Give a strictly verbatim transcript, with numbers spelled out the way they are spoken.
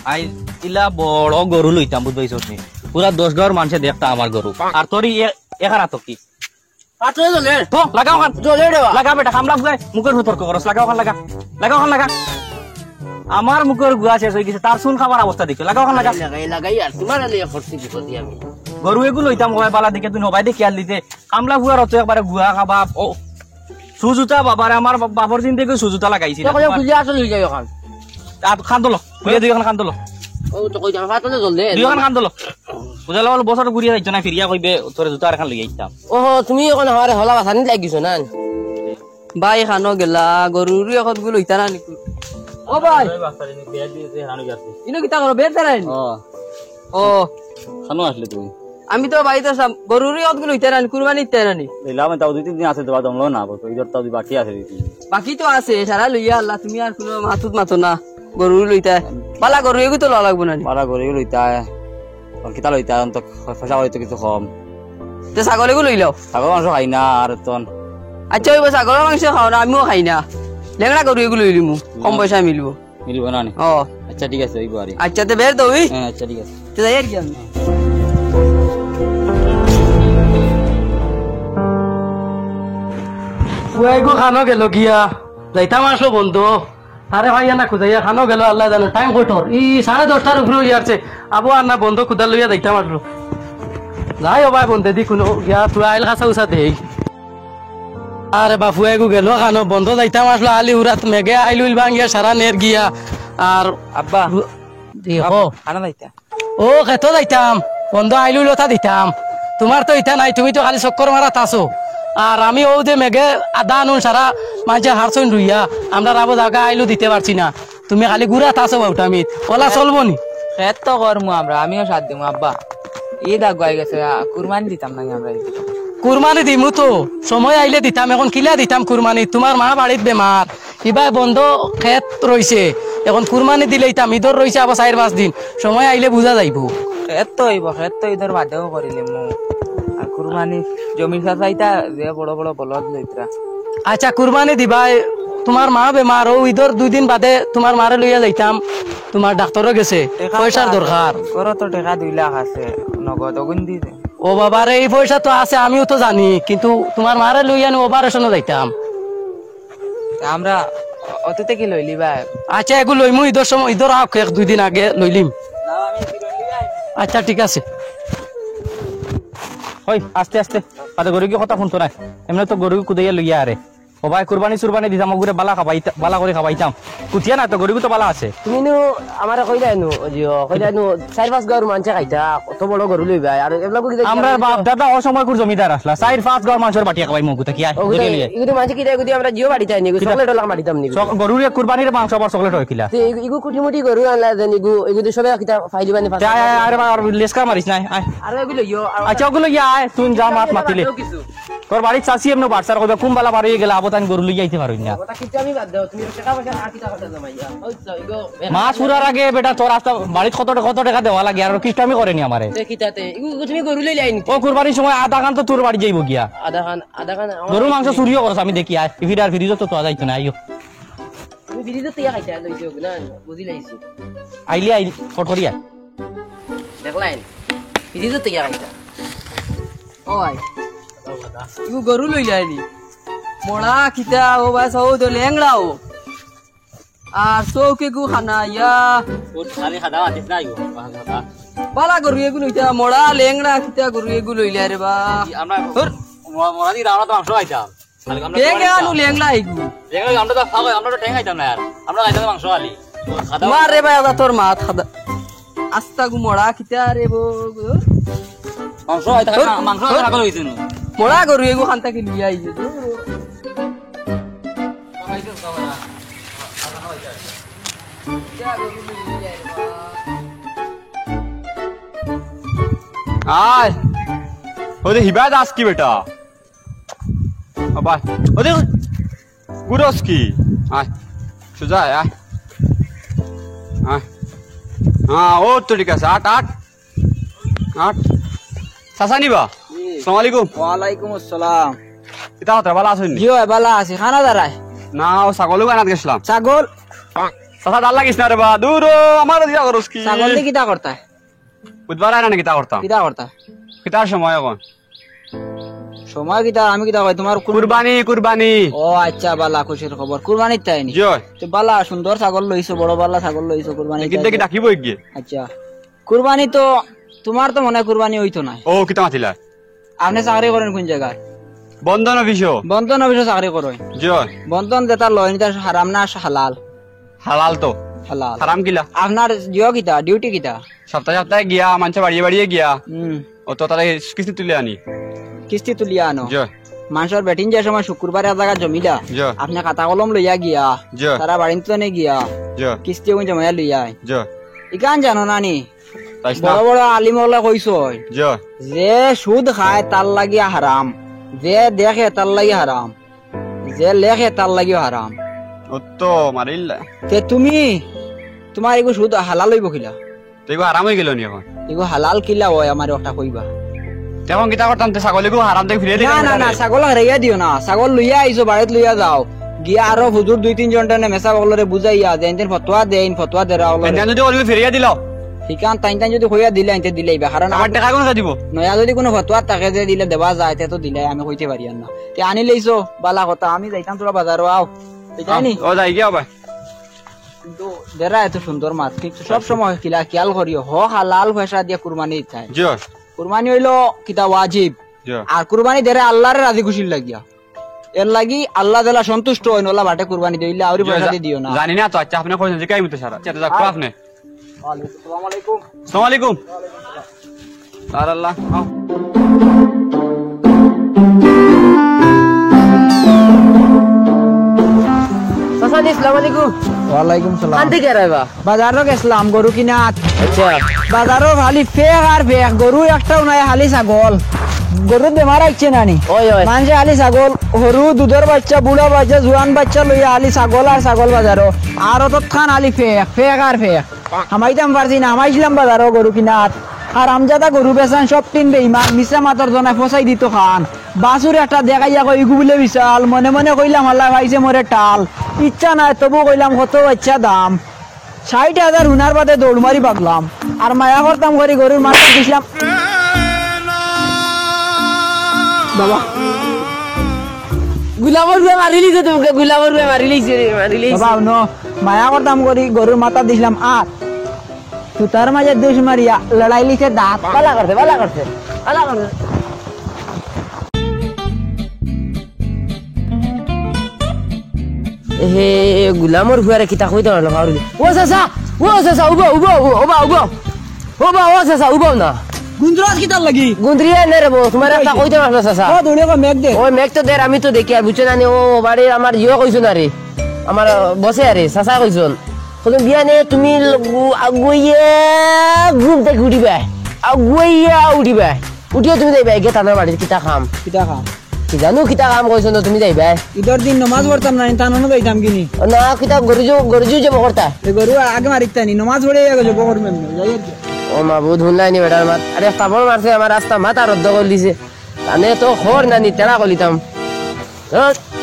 আইজ ইলা বড় গরু লইতাম, বুঝবায় নি? পুরা দশ গাঁওর মানষে দেখতা আমার গরু। আর তোর ই এ-, একার আতো কি? আতো জ্বলে। তো, লাগাও খান। জ্বলে রে বা। লাগা বেটা, কামলা ফুয়ায়, মুখর উপর তর্ক করস, লাগাও খান, লাগা। লাগাও খান, লাগা। আমার মুখর গুয়া শেষ অই গেছে, তার চুন খাবার অবস্থা দেখো, লাগাও খান, লাগা। লাগাই, লাগাই, আর তুমার আলিয়া ফরছি বিপদে আমি। গরু এগু লইতাম, কয় বালা দেখে তুই হবাই দেখি আর লিতে। কামলা ফুয়ার অত একবারে গুয়া খাবা, ও, সুজুতা বাবারে, আমার বা-, বাপর জিন্দেগি সুজুতা লাগাইছি না। তখন খুলে আসল হয়ে যাবে এখন। আর খান দলো, খুলে দিও এখন খান দলো। ও তো কই যাবে, ফাটলে জ্বলে। দিও এখন খান দলো। বুঝালে বলো, বছর ঘুরিয়া যাইতো না, ফিরিয়া কইবে, "তোরে জুতা আর খান লইয়া আইতাম।" ওহো, তুমি এখন আমারে হলা বাসানি লাগিছো না? ভাই, খানো গেলা, গরুর এখন গুলো ইতা না নিকু। ও ভাই। ইনো কিতা করো, বের দাঁড়াইন? ও। ও। খানো আসলে তুমি? আমি তো বাড়িত আছলাম, গরুর অতগুলো ইতারানি, কুরবানি ইতারানি। দিলাম, তাও দুই তিন দিন আছে, তোমার দমলো না, বলতো, ঈদর তাও বাকি আছে দুই তিন দিন। বাকি তো আছে, সারা লইয়া আল্লাহ, তুমি আর কোনো মাতুত মাতো না, গরু লইতা। বালা গরু এগু তো লওয়া লাগবো না নি? বালা গরু এগু লইতা, আর কিতা লইতা, এখন তো পয়সা হয়তো কিছু কম। তে ছাগল এগু লইলাও। ছাগল মাংস খাই না, আর তন। আচ্ছা, ওই ছাগল মাংস খাও না, আমিও খাই না, লেংড়া গরু এগু লইলিমু, কম পয়সায় মিলবো। মিলবো না নি? ও। আচ্ছা, ঠিক আছে, ওই বাড়ি। আচ্ছা, তে বের দৌই। হ্যাঁ, আচ্ছা, ঠিক আছে। তে যাই আর কি আমি। ফুয়াইগু খানো গেল গিয়া, যাইতাম আসো বন্ধ। আরে ভাই, না খুঁজাইয়া খানো গেল, আল্লাহ জানে, টাইম কটর। ই সাড়ে দশটার উপরে হইয়া আসছে, আবো আর না বন্ধ, খুদা লইয়া যাইতাম আসলো। যাই ও ভাই, বন্ধে দি কোনো গিয়া, তুই আইল খাসা উসা দেই। আরে বাফু, এগু গেল খানো, বন্ধ যাইতাম আসলো, আলি উরাত মেঘে আইলুইল ভাঙ্গিয়া সারা নের গিয়া। আর আব্বা, জি, বাবা, হো। খানা যাইতা? ও, খেতো যাইতাম, বন্ধ আইলুইল ওটা দিতাম। তোমার তো ইতা নাই, তুমি তো খালি চক্কর মারাত আছো। আর আমি ও যে মেঘে আদা আনুন সারা মাঝে হারছইন রুইয়া, আমরা রাবো জাগা আইলু দিতে পারছি না। তুমি খালি গুড়াত আছো বাউটামিত, ওলা চলবো নি? খেত তো করমু আমরা, আমিও সাথ দিমু আব্বা। ঈদ আগুয়াই গেছে, আ, কুরবানি দিতাম নাকি আমরা ঈদ? কুরবানি দিমু তো, সময় আইলে দিতাম, এখন কিলা দিতাম কুরবানি? তোমার মা বাড়িত বেমার, ইবায় বন্ধ খেত রইছে, এখন কুরবানি দিলে ইতাম, ঈদর রইছে আবার চাইর পাঁচ দিন, সময় আইলে বুঝা যাইবো। খেত তো অইবো, খেত তো ঈদর বাদেও করিলিমু। আর কুরবানি জমির চাচাইতা যে বড় বড় বলদ লইতরা। আচ্ছা, কুরবানি দিবায়, তোমার মা বেমার, ও ঈদর দুই দিন বাদে তোমার মারে লইয়া যাইতাম, তোমার ডাক্তারও গেছে, টেকা পয়সার আছে, দরকার। ঘরো তো টেকা দুই লাখ আছে, নগদ, অগুন দি দে। ও বাবা রে, এই পয়সা তো আছে, আমিও তো জানি, কিন্তু তোমার মারে লইয়া নি অপারেশনও যাইতাম। তে আমরা অ-, অত থাকি লইলিবায়? আচ্ছা, এগু লইমু, ঈদর সময়, ঈদর আগ এক দুই দিন আগে লইলিম। আচ্ছা, ঠিক আছে। ওই, আস্তে আস্তে, আরে গরু কি কথা হুনতো না? এমনে তো গরু কুদাইয়া লইয়া আরে। ও ভাই, কুরবানি সুরবানি দিতাম, ওগুরে বালা খাবাইতা-, বালা করি খাবাইতাম। কুতিয়া না তো, গরু তো বালা আছে। তুমি নু আমারে কইলায় নু, ও জিও, কইলায় নু, চাইর পাঁচ ঘর মানষে খাইতা, অত বড় গরু লইবায়, আর এবলা করি দেখি আমরার বাপ দাদা অ সময়কুর জমিদার আছলা, চাইর পাঁচ ঘর মানষর বাটিয়া খাবাইমু কুতা কি আয়, ও গুদা, ধরিয়া লইয়া। ইগুদি মানষে কিতা, ইগুদি আমরা জিও বাড়িত আইনি, ইগু চকলেট ওলা বাড়িতাম নি। চক-, গরুর এক কুরবানির মাংস আবার চকলেট হয় কিলা? তে ইগু, ইগু কুটি মুটি গরু আনলা যেন, ইগু, ইগুদি সবে কিতা ফাইলিবানি ফাঁস। আয়, আয়, আরে বাবা, আর লেসকা মারিস না, আয়। আরো এগু লইও, আরো আচ্ছা, ওগুলো ইয়া, আয়, তুই যা মাত মাতিলে। আরো কিছু। তোর বাড়িত চাচি এমনে বাড়ছার কইবা, কুন বালা বাড়ি গেলে আবতান গরু লইয়া আইতে পারুন না। কথা কিচ্ছু আমি বাদ দাও, তুমি টেকা পয়সা আর কিতা কথা জমাইয়া? ওই তো, ইগো, মাছ উড়ার আগে বেটা তোর রাস্তা বাড়িত কত, কত টেকা দেওয়া লাগে আর কিচ্ছু আমি করেনি আমারে। দেখি তাতে, ইগু, ইগু তুমি গরু লইলে আইনি। ও কুরবানির সময় আধা খান তো তোর বাড়ি যাইবো গিয়া। আধা খান, আধা খান আমার গরুর মাংস চুরিও করছ, আমি দেখি আয়। ইফির আর ফিরিজও তো তোয়া যাইতো না, আইও। তুমি ফিরিজও তো ইয়া খাইতে আইলো, ইগু না, বুঝি লাইছি। আইলে আইল, ফট করিয়া। দেখলাইন, ফিরিজও তো ইয়া খাইতে। ও ভাই, ইগু গরু লইলে আইনি। মোড়া কিতা, ও ভাই, সৌ তো লেংড়া ও। আর চৌকে গু খানা ইয়া। ও খালি খাদা মাতিস না, ইগো, খালি খাদা। বালা গরু এগু লইতা, মোড়া লেংড়া কিতা গরু এগু লইলে রে বা। আমরা ধুর। ম-, মোড়া দি আমরা তো মাংস খাইতাম। খালি আমরা কে কে আনু লেংড়া এগু? লেংড়া আমরা তো খাওয়াই, আমরা তো ঠেং খাইতাম না আর। আমরা খাইতাম মাংস খালি। খাদা মার রে ভাই, আদা তোর মাত খাদা। আস্তা গু মোড়া কিতা রে বো গো। মাংস খাইতা, ধুর, মাংস ধুর। খাইতা পাগল হইছে নু। মোড়া গরু এগু খান্তা কি লইয়া আইছে। আয়। ওরে হিবা দাস কি বেটা? আবার। ওরে গুরস কি? আয়। সুজা আয়, আয়। আয়। হ্যাঁ, ও তো ঠিক আছে। আট, আট। আট। চাচা নিবা? জি। আসসালামু আলাইকুম। ওয়ালাইকুম আসসালাম। কিতা কথা, বালা আছইন নি? জি ভাই, বালা আছি। খানা দাঁড়ায়? না, ও ছাগল বানাত গেছিলাম। ছাগল? চাচা, দাল লাগিস না রে বা, দূর ও, আমার দিয়া করস কি? ছাগল দি কিতা করতা? বুধবার আয় না, কিতা করতাম? কিতা করতা? কিতার সময় এখন? সময় কিতা, আমি কিতা কই, তোমার কুর- কুরবানি, কুরবানি। ও আচ্ছা, বালা, খুশির খবর। কুরবানির তাই নি? জি অয়। তো বালা, সুন্দর ছাগল লইছো, বড় বালা ছাগল লইছো কুরবানির কিন্তু তাই। দেখি ডাকিব গিয়ে। আচ্ছা, কুরবানি তো তোমার তো মনে হয় কুরবানি অইতো নায়। ও, কিতা মাতিলা? আপনে চাকরি করইন কুন জাগাত? বন্ধন অফিসো। বন্ধন অফিসো চাকরি করইন? জি অয়। বন্ধন যেটা লইন, ইটা হারাম না হালাল? হালাল তো। হালাল। হারাম কিলা? আপনার জিও কিতা, ডিউটি কিতা? সপ্তাহে সপ্তাহে গিয়া, মানষর বাড়িয়ে বাড়িয়ে গিয়া। হুম। ও তো তারে কিস্তি তুলিয়া আনি। কিস্তি তুলিয়া আনো? জি অয়। মানষর বেটিন যে সময় শুক্রবারে এক জাগাত জমিলা, জি অয়। আপনে খাতা কলম লইয়া গিয়া, জি অয়। তারা বাড়িত নে গিয়া, জি অয়। কিস্তি ওগুন জমাইয়া লইয়া আয়। জি অয়। ইখান জানো না নি? তাইস না। বড় বড় আলিম অকলে কইছইন, জি অয়। যে সুদ খায় তার লাগি হারাম, যে দেখে তার লাগি হারাম, যে লেখে তার লাগিও হারাম। ও তো মারিল্লা। তে তুমি, তোমার এগু সুদ হালাল অইবো কিলা? তে এগু হারাম অইগেলো নি এখন? এগু হালাল কিলা অয় আমারে একটা কইবা। তে এখন কিতা করতাম, তে ছাগল এগু হারাম থাকি ফিরাই দিলাম না, না, না, ছাগল হারাইয়া দিও না, ছাগল লইয়া আইছো, বাড়িত লইয়া যাও। গিয়া আরো হুজুর দুই তিনজন টানে মেসাব অকলরে বুঝাইয়া, যেন তেন ফতোয়া দেইন, ফতোয়া দেরা অকলরে। এনজান যদি অইলে ফিরাইয়া দিলাও। হিকান তাইন তাইন যদি কইয়া দিলাইন, তে দিলাইবা। কারণ আমার টেকা কুনটা দিবো? নয়া যদি কুনু ফতোয়া থাকে যে দিলে দেওয়া যায়, তে তো দিলাই, আমি কইতে পারি আর না। তে আনি লইছো, বালা কথা, আমি যাইতাম তোরা বাজারো, আও। ঠিক আছে নি? ও যাই গিয়া ভাই। কিন্তু দেরা এত সুন্দর মাত, কিন্তু সব সময় কিলা-, খেয়াল করিও, হক হালাল পয়সা দিয়া কুরবানি দিতে হয়। জি। কুরবানি অইলো কিতা ওয়াজিব। জি। আর কুরবানি দেরা আল্লাহরে রাজি খুশির লাগিয়া। এর লাগি আল্লাহ তাআলা সন্তুষ্ট অইন, ওলা বাটে কুরবানি দিলে আউরি জি, পয়সা জা-, দি দিও না। জানি না তো, আচ্ছা, আপনে কইছেন যে কাই মতো সারা। আচ্ছা, তো যাক, আর আপনে। ওয়ালাইকুম, আসসালামু আলাইকুম। আসসালামু আলাইকুম। আর আল্লাহ, আও। চাচা নি, আসসালামু আলাইকুম। ওয়ালাইকুম সালাম। কান্দি কে রাইবা? বাজারো গেছলাম গরু কিনাত। আচ্ছা। বাজারো খালি ফেক আর ফেক, গরু একটাও নাই, খালি ছাগল। গরুর বেমার আইছে না নি? ওই, ওই। মানষে খালি ছাগল, হরু, দুধর বাইচ্চা, বুড়া বাইচ্চা, জুয়ান বাইচ্চা লইয়া খালি ছাগল আর ছাগল বাজারো। আর অতখান খালি ফেক, ফেক আর ফেক। হামাইতাম পারছি না, হামাইছিলাম বাজারো গরু কিনাত। আর হারামজাদা গরু বেচাইন সব টিন বেইমান, মিছা মাতর জনায় ফসাই দিতো খান। বাছুর একটা দেখাইয়া কই, "ইগু বুলে বিশাল", মনে মনে কইলাম, "আল্লায় পাইছে মোরে টাল।" ইচ্ছা নাই, তবু কইলাম, "কত বাইচ্চা দাম।" ষাইট হাজার হুনার বাদে দৌড় মারি ভাগলাম। আর মায়া করতাম করি গরুর মাথাত দিছলাম। বাবা। গুলামর ফুয়ায় মারিলিছে তুমকে, গুলামর ফুয়ায় মারিলিছে রে, মারিলিছে। বাবা, হুনো, মায়া করতাম করি গরুর মাথাত দিছলাম আত। তুতার মাঝে দুষ মারিয়া লড়াইলিছে দাঁত। বালা করছে, বালা করছে, বালা করছে। এ হে, গুলামর ফুয়ারে কিতা কইতে পারলো, পাউরি। ও চাচা, ও চাচা, উবাও, উবাও, উবাও, উবাও। ও বা, ও চাচা, উবাও না। গুন্দরাস কিতার লাগি? গুন্দরিয়া নে রে বউ, তুমারে একটা কইতে পারলো চাচা। ও দৌড়ে গো, মেঘ দে। ওই মেঘ তো দের, আমি তো দেখি আর বুঝছো না নি, ও বাড়ির আমার ইয়ে কইছো না রে। আমার, আহ, বসে আরে, চাচা কইছন। কইছন, "বিয়ানে তুমি ল-, গু-, আগুইয়া ঘুম থাকি উঠিবায়। আগুইয়া উঠিবায়। উঠিয়া তুমি যাইবায়, গিয়া তানর বাড়িত কিতা কাম?" কিতা কাম? কি জানু কিতা কাম কইছো না তুমি যাইবায়? ইদর দিন নমাজ পড়তাম না, তাননো যাইতাম কিনি? ও না, কিতা গরু জু-, গরু জু জব করতা? এ গরু আগে মারিতানি, নমাজ পড়ে আগে জব করমু এমনে, যাই আর কি। ও মাবুদ, হুনলায় নি বেটার মাত? আরে, কামড় মারছে আমার রাস্তা, মাথা রদ্দ করিলিছে। তানে তো খর না নি, তেরা করিলিতাম। ধুর।